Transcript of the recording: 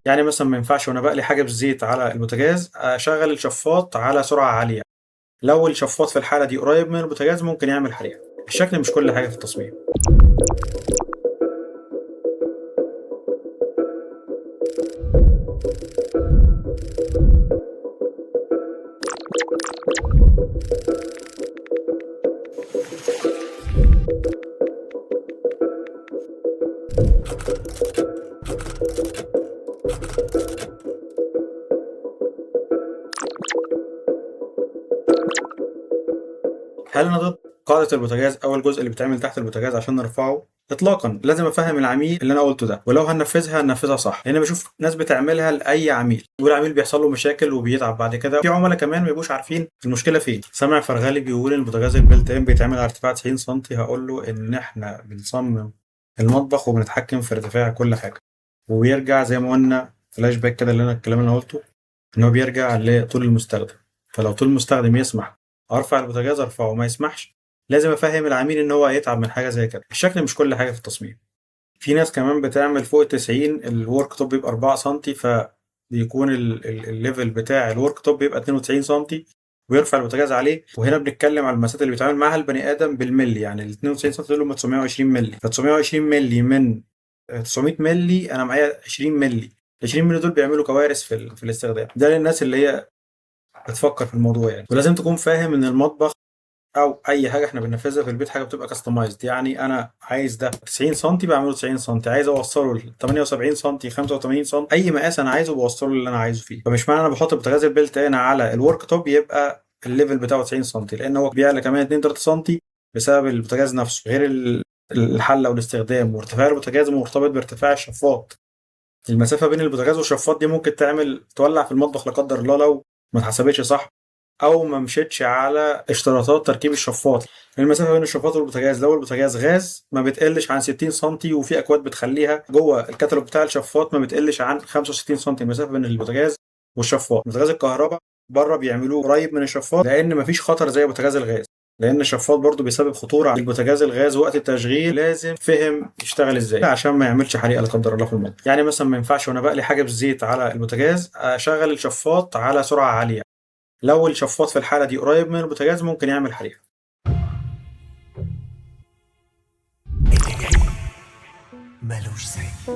يعني مثلا ما ينفعش وانا بقلي حاجة بالزيت على البوتاجاز اشغل الشفاط على سرعة عالية. لو الشفاط في الحالة دي قريب من البوتاجاز ممكن يعمل حريقة. الشكل مش كل حاجة في التصميم. هل انا ضد قاعدة البوتاجاز او الجزء اللي بيتعمل تحت البوتاجاز عشان نرفعه؟ اطلاقا. لازم افهم العميل اللي انا قلته ده، ولو هننفذها هننفذها صح، لان بشوف ناس بتعملها لاي عميل والعميل بيحصل له مشاكل وبيتعب بعد كده. في عملاء كمان ما بيبقوش عارفين المشكلة فين. سامع فرغالي بيقول ان البوتاجاز ال built in بيتعمل على ارتفاع 90 سم، هقول له ان احنا بنصمم المطبخ وبنتحكم في ارتفاع كل حاجة، وبيرجع زي ما قلنا فلاش باك كده اللي انا الكلام اللي انا قلته، ان هو بيرجع لطول المستخدم. فلو طول المستخدم يسمح ارفع البوتاجاز ارفعه، ما يسمحش لازم افهم العميل ان هو هيتعب من حاجة زي كده. الشكل مش كل حاجة في التصميم. في ناس كمان بتعمل فوق 90 ال work top بيبقى 4 سم، فبيكون ال level بتاع ال work top بيبقى 92 سم ويرفع البوتاجاز عليه. وهنا بنتكلم على المسافات اللي بيتعامل معاها البني ادم بالملي، يعني ال 92 سم دول هم 920 ملي، ف 920 ملي من 900 ملي انا معايا 20 ملي، 20 ملي دول بيعملوا كوارث في الاستخدام ده للناس اللي هي بتفكر في الموضوع يعني. ولازم تكون فاهم ان المطبخ او اي حاجة احنا بننفذها في البيت حاجة بتبقى customized، يعني انا عايز ده 90 سم بعمله 90 سم، عايز اوصله ل 78 سم 85 سم، اي مقاس انا عايزه بوصله اللي انا عايزه فيه. فمش معنى انا بحط البوتاجاز ال built in على ال work top يبقى ال level بتاعه 90 سم، لان هو بيعلى كمان 2 3 سم بسبب البوتاجاز نفسه، غير الحلة والاستخدام. وارتفاع البوتاجاز مرتبط بارتفاع الشفاط، المسافة بين البوتاجاز والشفاط دي ممكن تعمل تولع في المطبخ لا قدر الله لو ما اتحسبتش صح او ما مشيتش على اشتراطات تركيب الشفاط. المسافة بين الشفاط والبوتاجاز لو البوتاجاز غاز ما بتقلش عن 60 سم، وفي اكواد بتخليها جوه الكتالوج بتاع الشفاط ما بتقلش عن 65 سم المسافة بين البوتاجاز والشفاط. بوتاجاز الكهرباء بره بيعملوه قريب من الشفاط لان مفيش خطر زي بوتاجاز الغاز، لان الشفاط برضو بيسبب خطورة على البوتاجاز الغاز وقت التشغيل. لازم فهم يشتغل ازاي عشان ما يعملش حريقة لا قدر الله في المطبخ. يعني مثلا ما ينفعش وانا بقلي حاجة بالزيت على البوتاجاز اشغل الشفاط على سرعة عالية، لو الشفاط في الحالة دي قريب من البوتاجاز ممكن يعمل حريقة. اللي جاي ملوش زي.